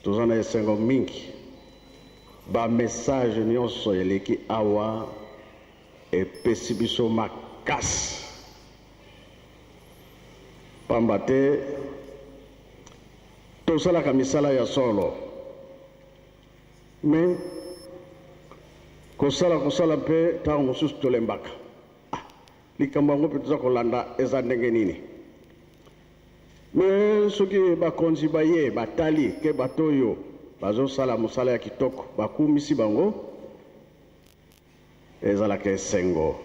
Toza na esengo mingi. Ba message nionso eleki awa epesi biso makasi. Pamba te tosalaka misala ya solo mais kosala kosala mpe ntango mosusu tolembaka. Ah, likambo yango mpe toza kolanda eza ndenge nini? Mais soki bakonzi baye batali ke bato oyo bazosala mosala ya kitoko bakumisi bango, ezalaka esengo.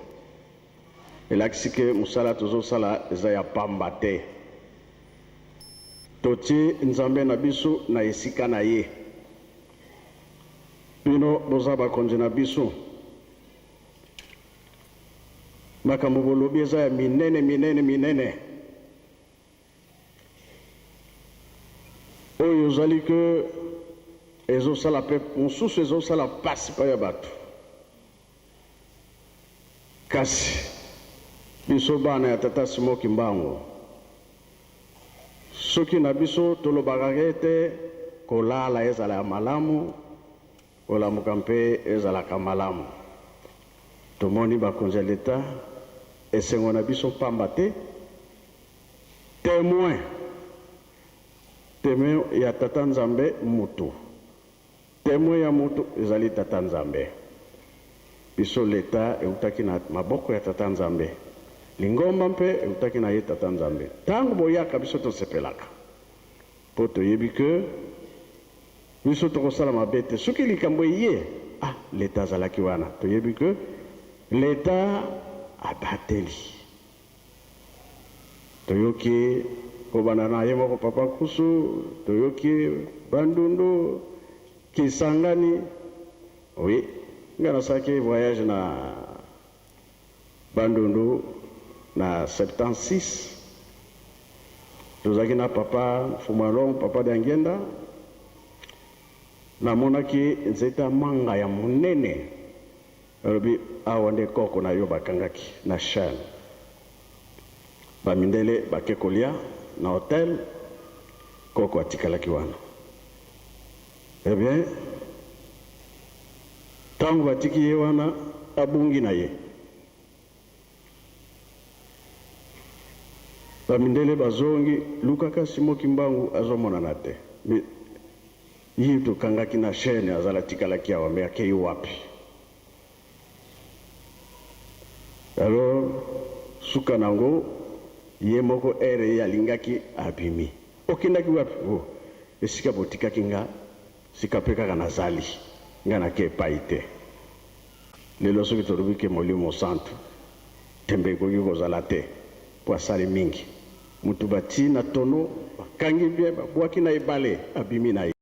Elakisi ke mosala tozosala eza ya pamba te. Totie Nzambe na biso na esika na ye. Bino boza bakonzi na biso. Makambo bolobi eza ya minene minene minene. Oyo ozali que ezosala pe mosusu ezosala pasi pa ya bato. Kasi biso bana ya tata Simon Kimbangu soki na biso tolobaka ete kolala ezala ya malamu Kolamuka mpe ezalaka malamu. Tomoni bakonzi ya leta, esengo na biso pamba te temoin, temoin ya tata Nzambe mutu, temoin ya mutu ezali tata Nzambe. Biso leta eutaki na maboko ya tata Nzambe, lingomba mpe eutaki na ye tata Nzambe. Tango boyaka biso tosepelaka mpo toyebi que Biso tokosala mabe te soki likambo eye ah l'etat azalaki wana toyebi que l'etat abateli toyoki kobanda na ye moko papa nkusu toyoki bandundu kisangani oui nga nasalaki voyage na Bandundu na 76 tozalaki na papa Mfumu papa Diangienda namonaki nzete ya manga ya monene alobi awa nde koko na yo bakangaki na chaine ba mindele bake kolia na hotel koko atikalaki wana eh bien Tango batiki ye wana abungi na ye. Ba mindele bazongi lukaka Simon Kimbangu azomonana te. Mais ye tokangaki na chaine azala tikalaki awa mais akeyi wapi? Alors suka nango ye moko heure ye alingaki abimi. Okendaki wapi? Oh esika botikaki nga Sika pe kaka nazali, nga nake epayi te. Lelo soki tolobi ke Molimo Santu, tembe ekoki kozala te, po asali mingi. Mutu batii na tonneau, bakangi bien, babwaki na ebale, abimi na ye.